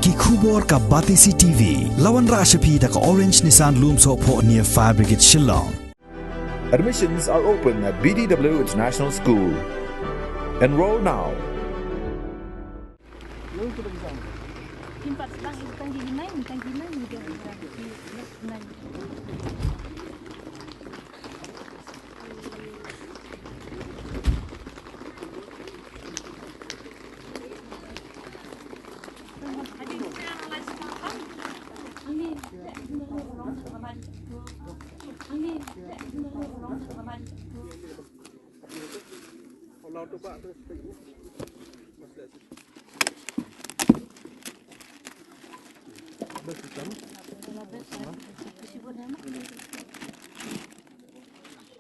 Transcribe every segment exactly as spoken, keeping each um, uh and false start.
Ki khubor ka Batesi T V. La wanrah sha phi da ka Orange Nissan Lumsohphoh near Fire Brigade Shillong. Admissions are open at B D W International School. Enroll now.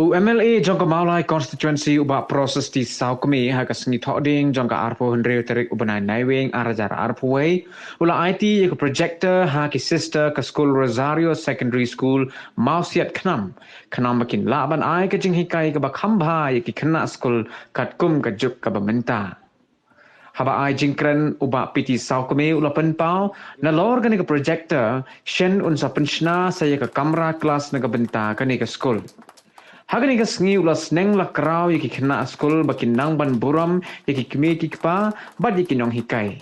U M L A jong ka Mawlai Constituency, u Bah Proses T Sawkmie, ha ka sngi Thohdieng jong ka arphew hynriew tarik u bnai Naiwieng ar hajar arphew wei, u la aiti ïa ka projector ha ki sister ka skul Rosario Secondary School, Mawsiat Khnam, khnang ba kin lah ban ai ka jinghikai kaba kham bha ïa ki khynnah skul katkum ka juk kaba mynta. Haba ai jingkren, u Bah P T Sawkmie u la pynpaw, nalor kane ka projector, shen un sa pynshna sa ïa ka kamra klas na ka bynta kane ka skul. Ha kane ka sngi u la sneng la kraw ïa ki khynnah skul ba kin nang ban burom ïa ki kmie ki kpa bad ïa ki nonghikai.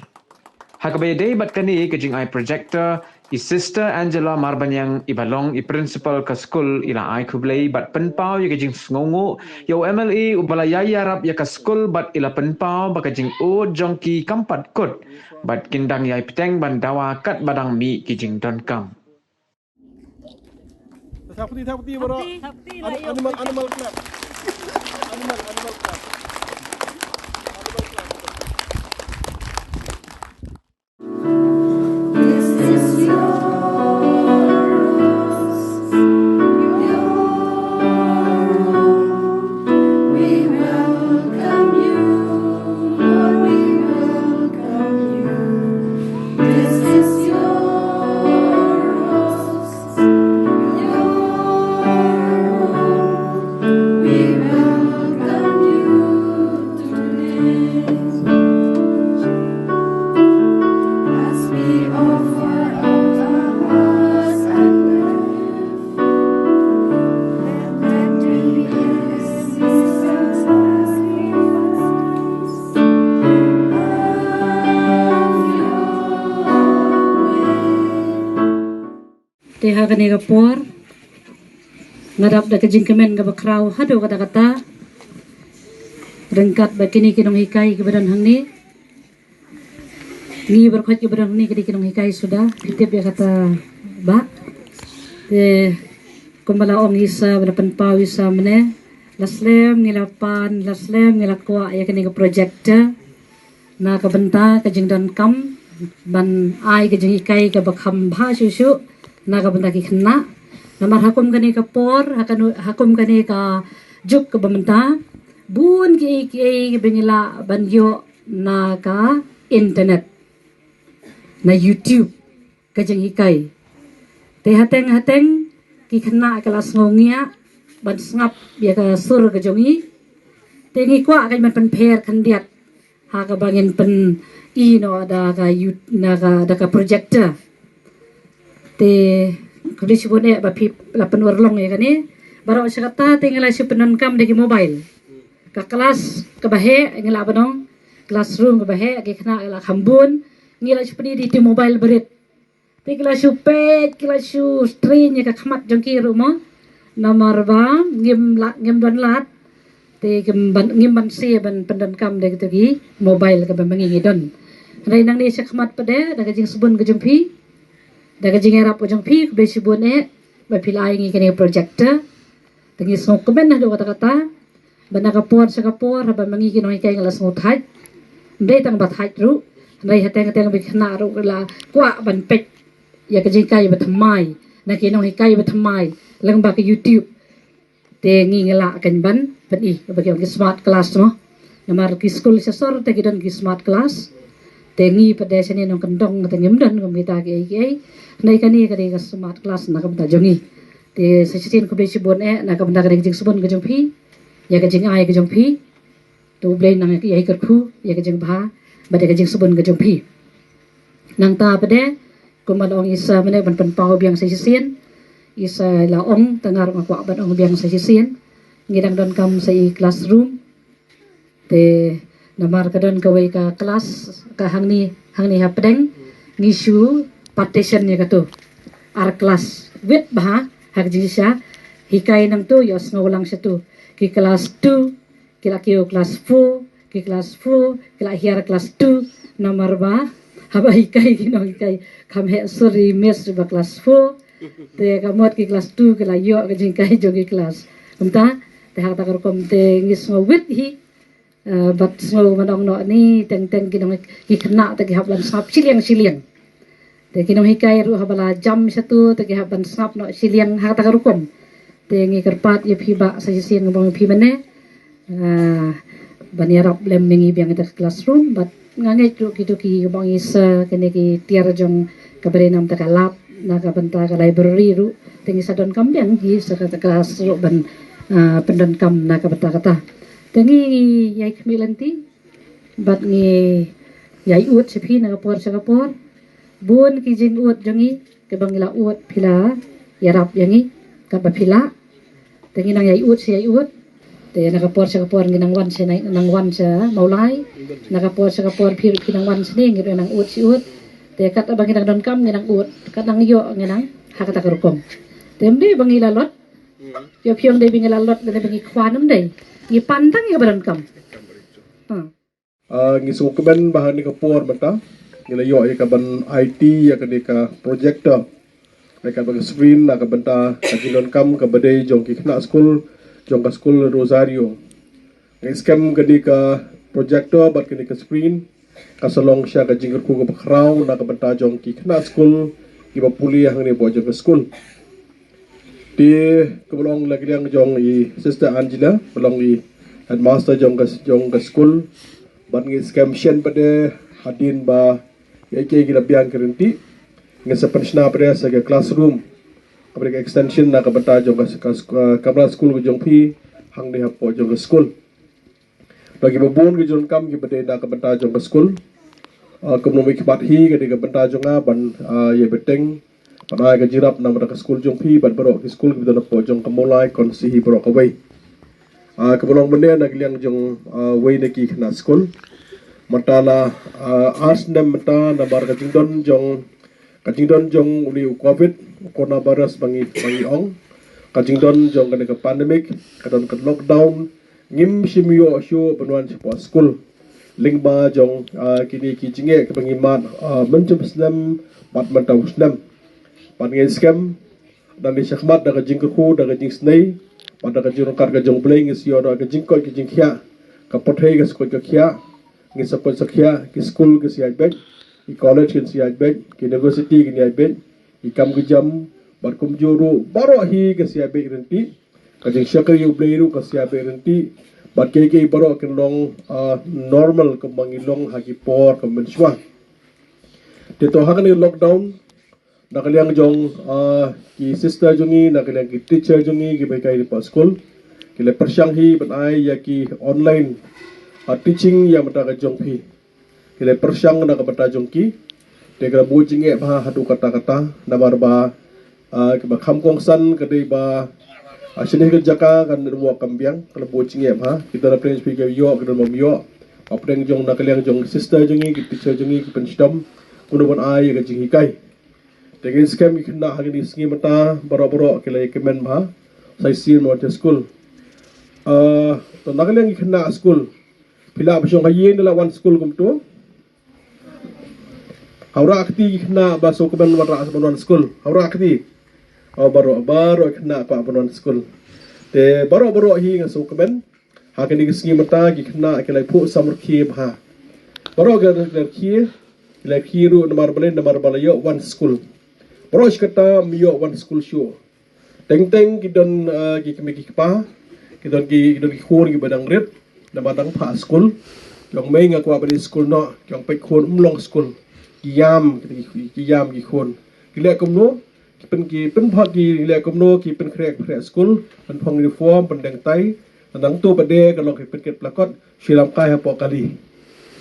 Ha kaba ïadei bad kane ka jingai projector, i Sister Angela Marbaniang, iba long i principal ka skul, i la ai khublei bad pynpaw ïa ka jingsngewnguh ïa u M L A uba la ïai ïarap ïa ka skul, bad i la pynpaw ba ka jingud jong ki kam pat kut bad kin dang ïai bteng ban dawa katba dang mih ki jingdonkam. Thapti, thapti, bro. Thapti, thapti, animal, animal clap. Animal, animal clap. Animal clap. This is yours, your home. We welcome you, Lord, we welcome you. This is your house, your home. We welcome you today. As we offer our hearts and life, let them be a sacrifice of your way. Te ha kane ka por, nga dap da ka jingkmen kaba khraw haduh katta katta, ryngkat bad kine ki nonghikai kiba don hangne. Ngi baroh kiba don hangne ki dei ki nonghikai suda, phi tip ïa kata, Bah. Te kumba la ong i Sa, ba la pynpaw i Sa mynne, la slem ngi la pan, la slem ngi la kwah ïa kane ka projector na ka bynta ka jingdonkam ban ai ka jinghikai kaba kham bha shuh shuh na ka bynta ki khynnah. Namar ha kum kane ka por, ha kanu-, ha kum kane ka juk kaba mynta, bun kiei kiei kiba ngi lah ban ïoh na ka internet, na YouTube, ka jinghikai. Te hateng hateng ki khynnah ki la sngew ngiah ban sngap ïa ka sur ka jong ngi. Te ngi kwah kan ban pynpher khyndiat ha kaba ngin pyni noh da ka you-, na ka, da ka projector. Te khublei shibun eh ba phi la pynurlong ïa kane. Baroh shi katta te ngi la shu pyndonkam da ki mobile. Ka klas kaba heh ngi la ban ong, classroom kaba heh, ki khynnah ki la kham bun, ngi la shu pyni da ki mobile barit. Te ki la shu peit, ki la shu strain ïa ka khmat jong ki ruh mo. Namar ba ngim la, ngim don lad. Te ngim ban, ngim ban sngewbha ban pyndonkam da kito ki mobile kaba ma ngi ngi don. Hynrei nangne shakhmat pat de, da ka jingsbun ka jong phi, da ka jingïarap ka jong phi, khublei shibun eh ba phi la ai ngi kane projector. Te ngi sngewkmen haduh katta katta. Ba na ka por sha ka por, haba ma ngi ki nonghikai ngi la sngewthait, ym dei tang ba thait ruh, hynrei hateng hateng ba ki khynnah ruh la kwah ban peit ïa ka jinghikai ba thymmai na ki nonghikai ba thymmai lyngba ka YouTube. Te ngi ngi lah kan ban pyni ba ki ong ki smart class mo. Namar ki skul sha sor te ki don ki smart class. Te ngi pat de shane nongkyndong te ngim don kum kita kiei kiei. Hynrei kane ka dei ka smart class na ka bynta jong ngi. Te sa shisien khublei shibun eh na ka bynta ka dei ka jingsbun ka jong phi, ïa ka jingai ka jong phi. To U Blei nang ïa ka, ïa ka kyrkhu, ïa ka jingbha bad ïa ka jingsbun ka jong phi. Nangta pat de, kumba la ong i Sir mynne ban pynpaw biang sa shisien, i Sir la ong, tang nga ruh nga kwah ban ong biang sa shisien. Ngi dang donkam sa i classroom. Te namar ka don kawei ka class ka hangne, hangne hapdeng, ngi shu partition ïa katu. Ar class. Wit bha, ha ka jingshisha, hikai nangtu, ïohsngew lang shatu. Ki class two, ki la kiew class four, ki class four, ki la hiar class two, namar ba, haba hikai ki nonghikai, kham heh sur i miss ba class four, te ka mut ki class two, ki la ïoh ka jinghikai jong ki class. Kumta, te ha kata ka rukom te ngi sngew wit hi, eh, bad sngew ban ong noh ni, teng teng ki nong ki khynnah te ki hap ban sngap shiliang shiliang. Te ki nonghikai ruh haba la jam shatu, te ki hap ban sngap noh shiliang ha kata ka rukom. Te ngi kyrpad ïa phi bah sa shisien ngi ong ïa phi mynne. Ah, ban ïarap lem ïa ngi biang ïa ka classroom, bad nga ngeit ruh kitu ki bang i Sir kine ki tiar jong kaba dei namar ka lab, na ka bynta ka library ruh. Te ngi sa donkam biang hi sa kata ka class ruh ban, ah, pyndonkam na ka bynta kata. Te ngi ïai khmih lynti, bad ngi ïai ud sha phi na ka por sha ka por. Bun ki jingud jong ngi, kiba ngi la ud phi la ïarap ïa ngi, katba phi lah. Te ngi nang ïai ud sha ïai ud. Te na ka por sha ka por ngi nang wan sha nang, nang wan sha Mawlai. Na ka por sha ka por phi ruh phi nang wan sha ne, ngi ruh nang ud sha ud. Te katba ngi nang donkam ngi nang ud, kat nang ïoh ngi nang ha kata ka rukom. Te ym dei ba ngi la lot. Ïoh phi ong dei ba ngi la lot, dei ba ngi kwah, ym dei. Ngi pan tang ïa ba donkam. Ha. Ah, ngi sngewkmen ba ha kane ka por mynta ngi la ïoh ïa ka ban aiti ïa kane ka projector, ïa ka ban screen na ka bynta ka jingdonkam kaba dei jong ki khynnah skul jong ka skul Rosario. Ngi skhem kane ka projector bad kane ka screen ka sa long sha ka jingkyrkhu kaba khraw na ka bynta jong ki khynnah skul kiba pule hangne hapoh jong ka skul. Te kaba long na ka liang jong i Sister Angela, ba long i headmaster jong ka, jong ka skul. Bad ngi skhem shen pat de hadien ba ïa kiei ki la biang ki rynti, ngi sa pynshna pat de sa ka classroom, kaba dei ka extension na ka bynta jong ka, ka, ka kamra skul ka jong phi hangne hapoh jong ka skul. Bad kiba bun ki jingdonkam kiba dei na ka bynta jong ka skul. Ah, kumno mih khmat hi ka dei ka bynta jong nga ban, ah, ïa bteng, ban ai ka jingïarap na ka bynta ka skul jong phi bad baroh ki skul kiba don hapoh jong ka Mawlai constituency hi baroh kawei. Ah, kaba long mynne na ka liang jong, ah, wei na ki khynnah skul. Mynta la, ah, ar snem mynta namar ka jingdon jong, ka jingdon jong une u covid, u coronavirus ba ngi, ba ngi ong. Ka jingdon jong kane ka pandemic, ka don ka lockdown, ngim shym ïoh shuh ban wan shapoh skul. Lyngba jong, ah, kine ki jingeh kiba ngi mad, ah, mynshem snem bad mynta u snem. Bad ngi skhem, da ngi shakhmat da ka jingkyrkhu, da ka jingsnei, bad da ka jingryngkat ka jong U Blei ngi sa ïoh da ka jingkoit ka jingkhiah, ka pyrthei ka sa koit ka khiah, ngi sa koit sa khiah, ki skul ki sa ïaid beit, ki college ki sa ïaid beit, ki university ki ïaid beit, ki kam ki jam, bad kumjuh ruh baroh hi ki sa ïaid beit rynti. Ka jingshakri U Blei ruh ka sa ïaid beit rynti. Bad kiei kiei baroh kin long, ah, normal kumba ngi long ha ki por ka mynshuwa. Te to ha kane lockdown, na ka liang jong, ah, ki sister jong ngi, na ka liang ki teacher jong ngi kiba hikai hapoh skul, ki la pyrshang hi ban ai ïa ki online, ah, teaching ïa ka bynta ka jong phi. Ki la pyrshang na ka bynta jong ki. Te ka la buh jingeh bha haduh katta katta namar ba, ah, kiba kham kongsan ka dei ba, ah, shane ka jaka ka network kam biang, ka la buh jingeh bha. Ki don hapdeng jong phi ki ïoh, ki don bym ïoh. Hapdeng jong na ka liang jong sister jong ngi, ki teacher jong ngi ki pynshitom kumno ban ai ïa ka jinghikai. Te ngi skhem ki khynnah ha kine ki sngi mynta baroh baroh ki la ïa kmen bha. Sa shisien mo te skul. Ah, to na ka liang ki khynnah skul. Phi lah ba shong ha ïing ne la wan skul kumto? Hawra kti ki khynnah ba sngewkmen wanrah ban wan skul. Hawra kti. Oh, baroh, baroh ki khynnah kwah ban wan skul. Te baroh baroh hi nga sngewkmen. Ha kine ki sngi mynta ki khynnah ki la ïa phuh samrkhie bha. Baroh ki la rkhie, ki la rkhie ruh namar balei, namar ba la ïoh wan skul. Baroh shi katta ym ïoh wan skul shuh. Teng teng ki don, eh, ki kmie ki kpa, ki don ki, ki don ki khun kiba dang rit, namar dang phah skul. Ki ong mei nga kwah ban ïa skul noh, ki ong peit khun ym long skul. Ki ïam, ki, ki ïam ki khun. Ki leh kumno, ki pyn, ki pynphah, ki leh kumno, ki pynkhreh, pynkhreh skul, pynphong uniform, pyndeng tai, nangta pat de ka long ki pynkit plakot, shu ïalam kai hapoh kali.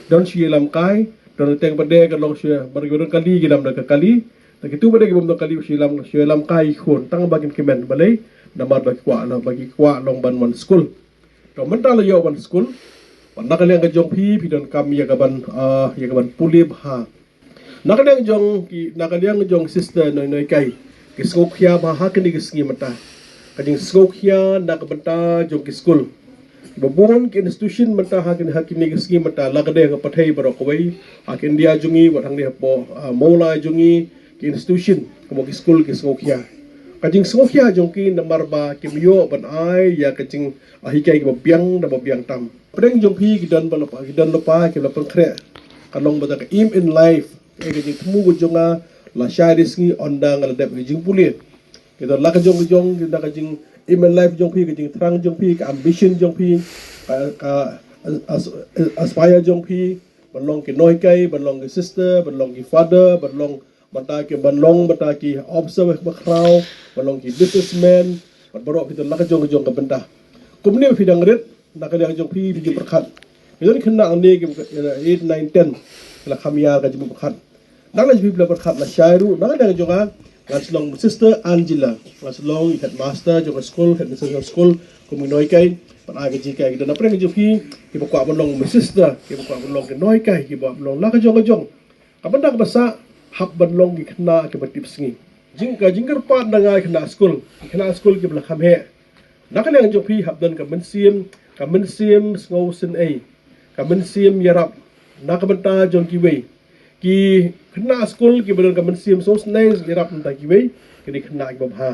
Don shu ïalam kai, Don teng pat de ka long shu, ba ki don kali ki lam da ka kali. Da kitu pat de ki bym don kali shu lam, shu lam kai khun tang ba kin kmen balei. Namar ba ki kwah long, ba ki kwah long ban wan skul. To mynta la ïoh wan skul. Wat na ka liang ka jong phi, phi donkam ïa ka ban, ah, ïa ka ban pule bha. Na ka liang jong ki, na ka liang jong sister Noi Noi Kai, ki sngewkhia bha ha kine ki sngi mynta. Ka jingsngewkhia na ka bynta jong ki skul. Ba bun ki institution mynta ha kine, ha kine ki sngi mynta, la ka dei ka pyrthei baroh kawei, ha ka India jong ngi, wat hangne hapoh, ah, Mawlai jong ngi, ki institution, kumba ki skul ki sngewkhia. Ka jingsngewkhia jong ki namar ba kim ïoh ban ai ïa ka jing, ah, hikai kiba biang da ba biang tam. Pdeng jong phi ki don ba lypa, ki don lypa kiba la pynkhreh. Ka long ba da ka aim in life, eh, ka jingthmu ka jong nga, la shai ri sngi ynda nga la dep ka jingpule. Ki don la ka jong ka jong, ki don ka jing aim in life jong phi, ka jingthrang jong phi, ka ambition jong phi, ka, ka as-, as-, aspire jong phi, ban long ki Noi Kai, ban long ki sister, ban long ki father, ban long bynta ki, ban long bynta ki officer ba khraw, ban long ki businessman, bad baroh phi don la ka jong ka jong ka bynta. Kumne phi dang rit, na ka liang jong phi phi jingpyrkhat. Phi don khynnah hangne ki eight, nine, ten, la kham ïa ka jingpyrkhat. Na ka liang jong phi la pyrkhat la shai ruh, na ka liang jong nga, ngan sa long sister Angela, ngan sa long headmaster jong ka skul, headmaster jong ka skul, kum ki Noi Kai, ban ai ka jinghikai. Ki don na pdeng jong phi kiba kwah ban long sister, kiba kwah ban long ki Noi Kai, kiba kwah ban long la ka jong ka jong. Ka bynta kaba sah, hap ban long ki khynnah kiba tipsngi. Jing, ka jingkyrpad na nga ki khynnah skul, ki khynnah skul kiba la kham heh. Na ka liang jong phi hap don ka mynsiem, ka mynsiem sngewsynei, ka mynsiem ïarap na ka bynta jong kiwei. Ki khynnah skul kiba don ka mynsiem sngewsynei ïarap na ka bynta kiwei, ki dei khynnah kiba bha.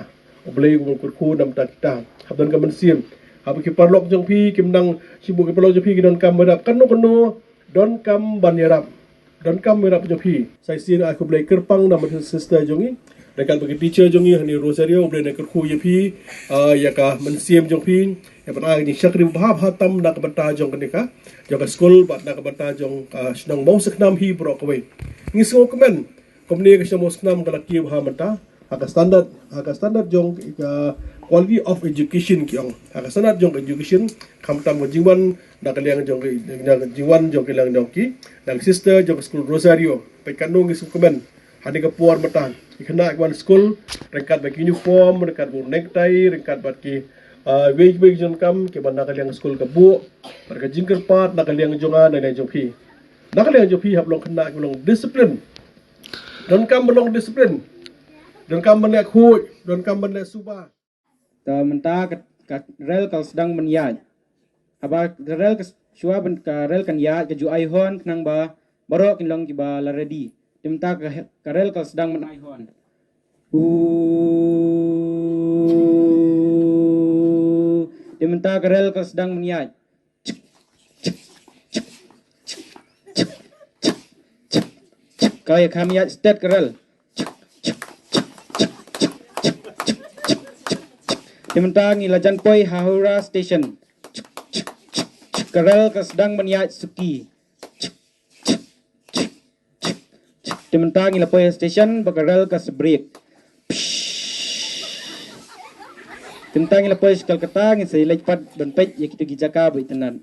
U Blei u kyrkhu na ka bynta kita. Hap don ka mynsiem. Haba ki paralok jong phi kim nang shibun, ki paralok jong phi ki donkam ban ïarap kano kano, donkam ban ïarap, donkam ban ïarap jong phi. Sa shisien ai khublei kyrpang na ka bynta sister jong ngi, ryngkat bad ki teacher jong ngi hangne Rosario, U Blei un kyrkhu ïa phi, ah, ïa ka mynsiem jong phi, ïa ban ai ka jingshakri bha bha tam na ka bynta jong kane ka, jong ka skul bad na ka bynta jong ka shnong Mawsakhnam hi baroh kawei. Ngi sngewkmen kumne ka shnong Mawsakhnam ka la kiew bha mynta ha ka standard, ha ka standard jong ka quality of education ki ong. Ha ka standard jong education, khamtam ka jingwan na ka liang jong ki, na ka jingwan jong ki, liang jong ki, na ka sister jong ka skul Rosario. Peit katno ngi sngewkmen. Hangne ka por mynta ki khynnah ki wan skul ryngkat bad ki uniform, ryngkat bad necktie, ryngkat bad ki, ah, wei wei jong kam kiba na ka liang skul ka buh. Bad ka jingkyrpad na ka liang jong nga, na ka liang jong phi, na ka liang jong phi hap long khynnah kiba long discipline. Donkam ban long discipline. Donkam ban leh khuid, donkam ban leh suba. Te mynta ka, ka rel ka sdang ban ïaid. Haba ka rel ka s-, shuwa ban ka rel kan ïaid, ka ju ai horn khnang ba baroh kin long kiba la ready. Te mynta ka, ka rel ka sdang ban ai horn. Uu. Te mynta ka rel ka sdang ban ïaid. Ka ïa kham ïaid stet ka rel. Te mynta ngi la jan poi ha Howrah station. Ka rel ka sdang ban ïaid suki. Te mynta ngi la poi ha station ba ka rel ka sa brake. Te mynta ngi la poi sha Kolkata, ngi sa leit pat ban peit ïa kito ki jaka ba itynnad.